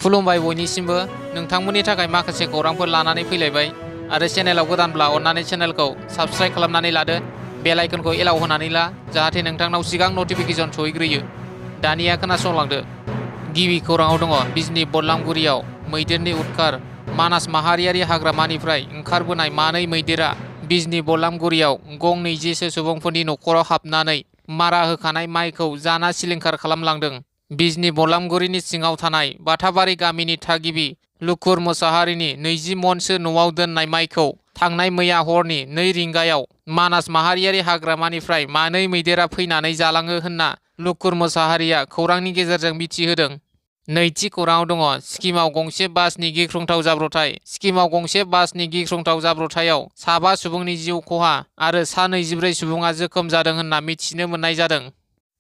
खुलुमबाय बयनिसिमबो नोंथांमोननि थाखाय माखासे खौरांफोर लानानै फैलायबाय आरो चेनेलाव गोदानब्ला अन्नानै चेनेलखौ साबस्क्राइब खालामनानै लादो बेल आइकनखौ एलाव होनानै ला जाहाथे नोंथांनाव सिगां नटिफिकेसन सहैग्रोयो। दानिया खोनासंलांदो। गिबि खौराङाव दङ बिजनी बदलामगुरियाव मैदेरनि उदखार। मानास माहारियारि हाग्रामानिफ्राय ओंखारबोनाय मानै मैदेरा बिजनी बदलामगुरियाव गं 20सो सुबुंफोरनि न'खराव हाबनानै मारा होखानाय माइखौ जाना सिलिंखार खालामलांदों। बिजनी बदलामगुरिनि सिङाव थानाय बाथाबारि गामिनि थागिबि लुखुर मोसाहारिनि 20 मनसो न'आव दोननाय माइखौ थांनाय मैया हरनि 2 रिंगायाव मानास माहारियारि हाग्रामानिफ्राय मानै मैदेरा फैनानै जालाङो होनना लुखुर मोसाहारिया खौरांनि गेजेरजों मिथिहोदों। नैथि खौराङाव दङ सिक्किमाव गंसे बासनि गिख्रंथाव जाब्रबथाय। सिक्किमाव गंसे बासनि गिख्रंथाव जाब्रबथायाव 7 सुबुंनि जिउ खहा आरो सा 24 सुबुङा जोखोम जादों होनना मिथिनो मोननाय जादों।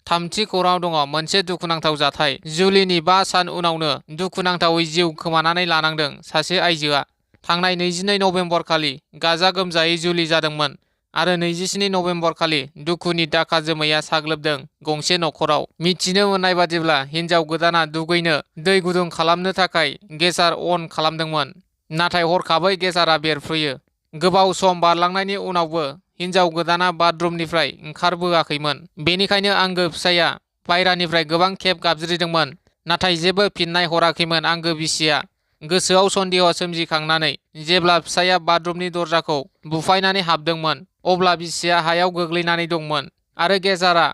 थामथि खौराङाव दङ मोनसे दुखुनांथाव जाथाय। जुलिनि 5 सान उनावनो दुखुनांथावै जिउ खोमानानै लानांदों सासे आइजोआ। थांनाय 22 नभेम्बर खालि गाजा गोमजायै जुलि जादोंमोन आरो 27 नभेम्बर खालि दुखुनि दाखा जोमैया साग्लोबदों गंसे न'खराव। मिथिनो मोननाय बादिब्ला हिन्जाव गोदाना दुगैनो दै गुदुं खालामनो थाखाय गेसार अन खालामदोंमोन, नाथाय हरखाबै गेसारा बेरफ्रुयो। गोबाव सम बारलांनायनि उनावबो हिन्जाव गोदाना बाथरुमनिफ्राय ओंखारबोआखैमोन। बेनिखायनो आंगो फिसाइया बायरानिफ्राय गोबां खेब गाबज्रिदोंमोन, नाथाय जेबो फिननाय हराखैमोन। आंगो बिसिया गोसोआव सन्देह सोमजिखांनानै जेब्ला फिसाइया बाथरुमनि दरजाखौ बुफायनानै हाबदोंमोन, अब्ला बिसिया हायाव गोग्लैनानै दंमोन आरो गेसारा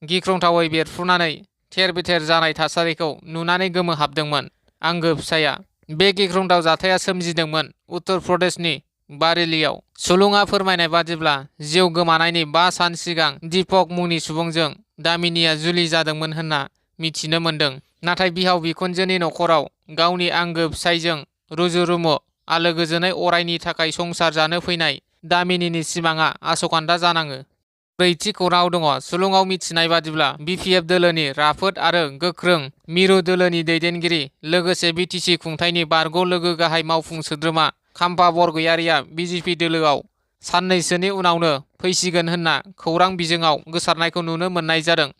गिख्रंथावै बेरफ्रुनानै थेर-बेथेर जानाय थासारिखौ नुनानै गोमोहाबदोंमोन। आंगो फिसाइया। बे गिख्रंथाव जाथाया सोमजिदोंमोन उत्तर प्रदेशनि बारेलीआव। सुलुङा फोरमायनाय बादिब्ला जिउ गोमानायनि 5 सान सिगां दीपक मुंनि सुबुंजों दामिनीया जुलि जादोंमोन होनना मिथिनो मोन्दों। नाथाय बिहाव बिखुनजोनि न'खराव गावनि आंगो फिसाइजों रुजु-रुमु आलो-गोजोनै अरायनि थाखाय संसार जानो फैनाय दामिनीनि सिमांआ आस'खान्दा जानाङो। ब्रैथि खौराङाव दङ सुलुङाव मिथिनाय बादिब्ला बिपिएफ दोलोनि राफोद आरो गोख्रों मिरु दोलोनि दैदेनगिरि लोगोसे बिटिसि खुंथायनि बारग' लोगो गाहाय मावफुं सोद्रोमा खाम्फा बरग'यारिया बिजेपि दोलोआव साननैसोनि उनावनो फैसिगोन होनना खौरां बिजोङाव गोसारनायखौ नुनो मोननाय जादों।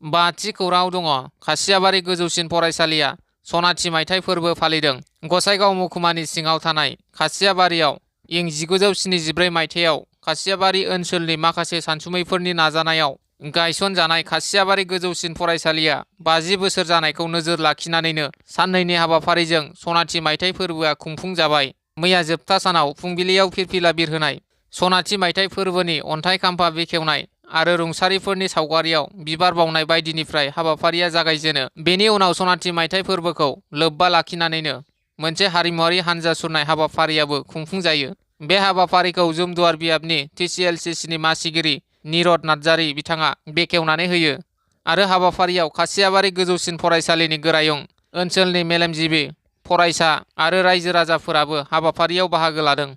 बाथि खौराङाव दङ खासियाबारि गोजौसिन फरायसालिया सनाथि मायथाइ फोरबो फालिदों। गसाइगाव महकुमानि सिङाव थानाय खासियाबारियाव इं 1974 मायथाइयाव खासियाबारि ओनसोलनि माखासे सानसुमैफोरनि नाजानायाव गायसनजानाय खासियाबारि गोजौसिन फरायसालिया 50 बोसोर जानायखौ नोजोर लाखिनानैनो साननैनि हाबाफारिजों सनाथि मायथाइ फोरबोआ खुंफुंजाबाय। मैया जोबथा सानाव फुंबिलियाव फिरफिला बिरहोनाय, सनाथि मायथाइ फोरबोनि अन्थाइ खाम्फा बेखेवनाय आरो रुंसारिफोरनि सावगारियाव बिबार बावनाय बायदिनिफ्राय हाबाफारिया जागायजेनो। बेनि उनाव सनाथि मायथाइ फोरबोखौ लोब्बा लाखिनानैनो मोनसे हारिमुआरि हानजा सुरनाय हाबाफारियाबो खुंफुंजायो। बे हाबाफारिखौ जुमदुवार बियाबनि TCLCCनि मासिगिरि निरद नार्जारी बिथाङा बेखेवनानै होयो आरो हाबाफारियाव खासियाबारि गोजौसिन फरायसालिनि गोरायुं, ओनसोलनि मेलेमजिबि, फरायसा आरो रायजो राजाफोराबो हाबाफारियाव बाहागो लादों।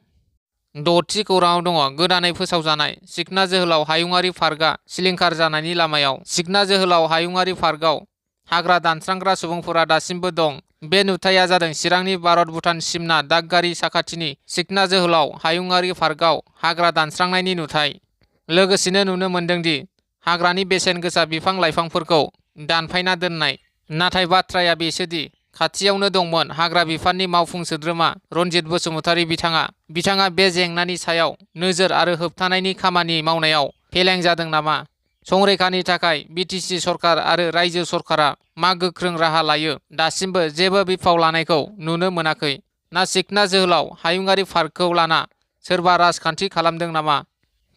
द'थि खौराङाव दङ गोदानै फोसावजानाय सिखना जोहोलाव हायुङारि पार्कआ सिलिंखार जानायनि लामायाव। सिखना जोहोलाव हायुङारि पार्कआव हाग्रा दानस्रांग्रा सुबुंफोरा दासिमबो दं। बे नुथाया जादों चिरांनि भारत-भुटान सिमना दागगारि साखाथिनि सिखना जोहोलाव हायुङारि पार्कआव हाग्रा दानस्रांनायनि नुथाय। लोगोसेनो नुनो मोन्दोंदि हाग्रानि बेसेन गोसा बिफां-लाइफांफोरखौ दानफायना दोननाय। नाथाय बाथ्राया बेसोदि खाथियावनो दंमोन हाग्रा बिफाननि मावफुं सोद्रोमा रनजित बसुमतारी बिथाङा बे जेंनानि सायाव नोजोर आरो होबथानायनि खामानि मावनायाव फेलें जादों नामा? संरैखानि थाखाय बिटिसि सरकार आरो रायजो सरकारा मा गोख्रों राहा लायो? दासिमबो जेबो बिफाव लानायखौ नुनो मोनाखै। ना सिखना जोहोलाव हायुङारि पार्कखौ लाना सोरबा राजखान्थि खालामदों नामा?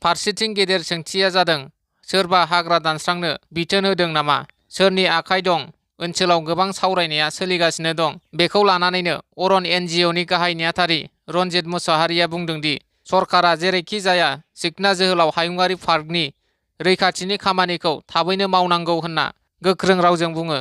फारसेथिं गेदेर सोंथिया जादों सोरबा हाग्रा दानस्रांनो बिथोन होदों नामा? सोरनि आखाइ दं? ओनसोलाव गोबां सावरायनाया सोलिगासिनो दं। बेखौ लानानैनो अरन NGOनि गाहाय नेहाथारि रनजित मोसाहारिया बुंदोंदि सरकारा जेरैखि जाया सिखना जोहोलाव हायुङारि पार्कनि रैखाथिनि खामानिखौ थाबैनो मावनांगौ होनना गोख्रों रावजों बुङो।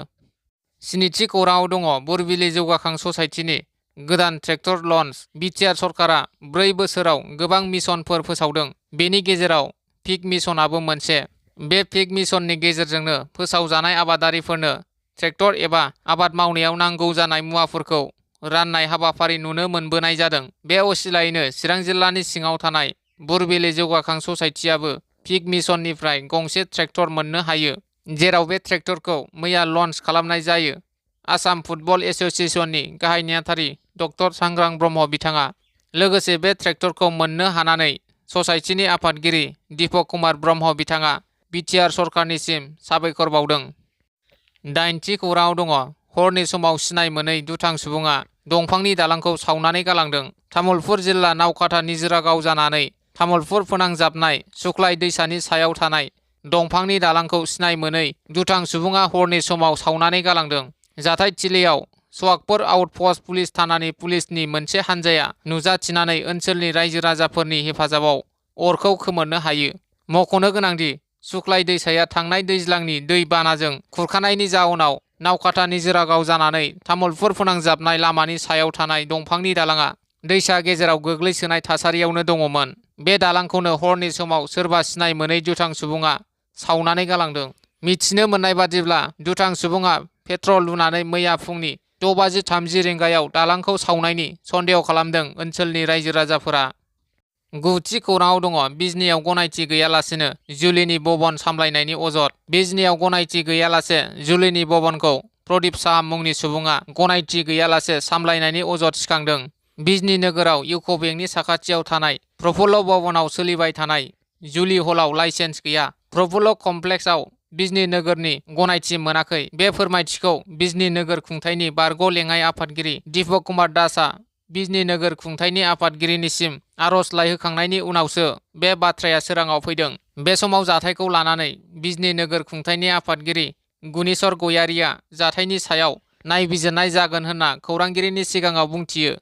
स्निथि खौराङाव दङ बुरबिली जौगाखां ससाइटिनि गोदान ट्रेक्टर लन्च। बिटिआर सरकारा 4 बोसोराव गोबां मिशनफोर फोसावदों। बेनि गेजेराव पिक मिशनआबो मोनसे। बे पिक मिशननि गेजेरजोंनो फोसावजानाय आबादारिफोरनो ट्रेक्टर एबा आबाद मावनायाव नांगौ जानाय मुवाफोरखौ राननाय हाबाफारि नुनो मोनबोनाय जादों। बे असिलायैनो चिरां जिल्लानि सिङाव थानाय बुरबिली जौगाखां ससाइटिआबो पिक मिशननिफ्राय गंसे ट्रेक्टर मोननो हायो, जेराव बे ट्रेक्टरखौ मैया लन्च खालामनाय जायो आसाम फुटबल एसोसिएशननि गाहाय नेहाथारि डक्टर सांग्रां ब्रह्म बिथाङा लोगोसे बे ट्रेक्टरखौ मोननो हानानै ससाइटिनि आफादगिरि दीपक कुमार ब्रह्म बिथाङा बिटिआर सरकारनिसिम साबायखर बावदों। 8थि खौराङाव दङ हरनि समाव सिनाय मोनै दुथां सुबुङा दंफांनि दालांखौ सावनानै गालांदों। तामुलपुर जिल्ला नावकाटा निजोरा गाव जानानै तामुलपुर फोनांजाबनाय सुख्लाय दैसानि सायाव थानाय दंफांनि दालांखौ सिनाय मोनै दुथां सुबुङा हरनि समाव सावनानै गालांदों। जाथायथिलियाव सवाकपुर आउटपस्ट पुलिस थानानि पुलिसनि मोनसे हानजाया नुजाथिनानै ओनसोलनि रायजो राजाफोरनि हेफाजाबाव अरखौ खोमोरनो हायो। मख'नो गोनांदि सुख्लाय दैसाया थांनाय दैज्लांनि दै बानाजों खुरखानायनि जाउनाव नावकाटा निजोरा गाव जानानै तामुलपुर फोनांजाबनाय लामानि सायाव थानाय दंफांनि दालाङा दैसा गेजेराव गोग्लैसोनाय थासारियावनो दङमोन। बे दालांखौनो हरनि समाव सोरबा सिनाय मोनै दुथां सुबुङा सावनानै गालांदों। मिथिनो मोननाय बादिब्ला दुथां सुबुङा पेट्रल लुनानै मैया फुंनि 6:30 रिंगायाव दालांखौ सावनायनि सन्देह खालामदों ओनसोलनि रायजो राजाफोरा। 9थि खौराङाव दङ बिजनीआव गनायथि गैयालासेनो जुलिनि भवन सामलायनायनि अजद। बिजनीआव गनायथि गैयालासे जुलिनि भवनखौ प्रदीप साहा मुंनि सुबुङा गनायथि गैयालासे सामलायनायनि अजद सिखांदों। बिजनी नोगोराव इउक' बेंकनि साखाथियाव थानाय प्रफुल्ल भवनाव सोलिबाय थानाय जुलि हलाव लाइसेन्स गैया। प्रफुल्ल कमप्लेक्सआव बिजनी नोगोरनि गनायथि मोनाखै। बे फोरमायथिखौ बिजनी नोगोर खुंथायनि बारग' लेङाइ आफादगिरि दीपक कुमार दासआ बिजनी नोगोर खुंथायनि आफादगिरिनिसिम आर'जलाइ होखांनायनि उनावसो बे बाथ्राया सोराङाव फैदों। बे समाव जाथायखौ लानानै बिजनी नोगोर खुंथायनि आफादगिरि गुनेश्वर गयारिया जाथायनि सायाव नायबिजिरनाय जागोन होनना खौरांगिरिनि सिगाङाव बुंथियो।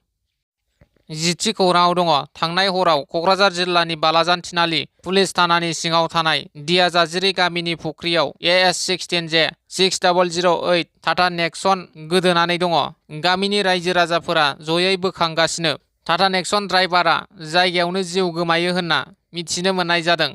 10थि खौराङाव दङ थांनाय हराव क'क्राझार जिल्लानि बालाजान थिनालि पुलिस थानानि सिङाव थानाय दियाजाजिरि गामिनि फुख्रियाव AS-16J 6008 टाटा नेक्सन गोदोनानै दङ। गामिनि रायजो राजाफोरा जयै बोखांगासिनो। टाटा नेक्सन ड्राइभारा जायगायावनो जिउ गोमायो होनना मिथिनो मोननाय जादों।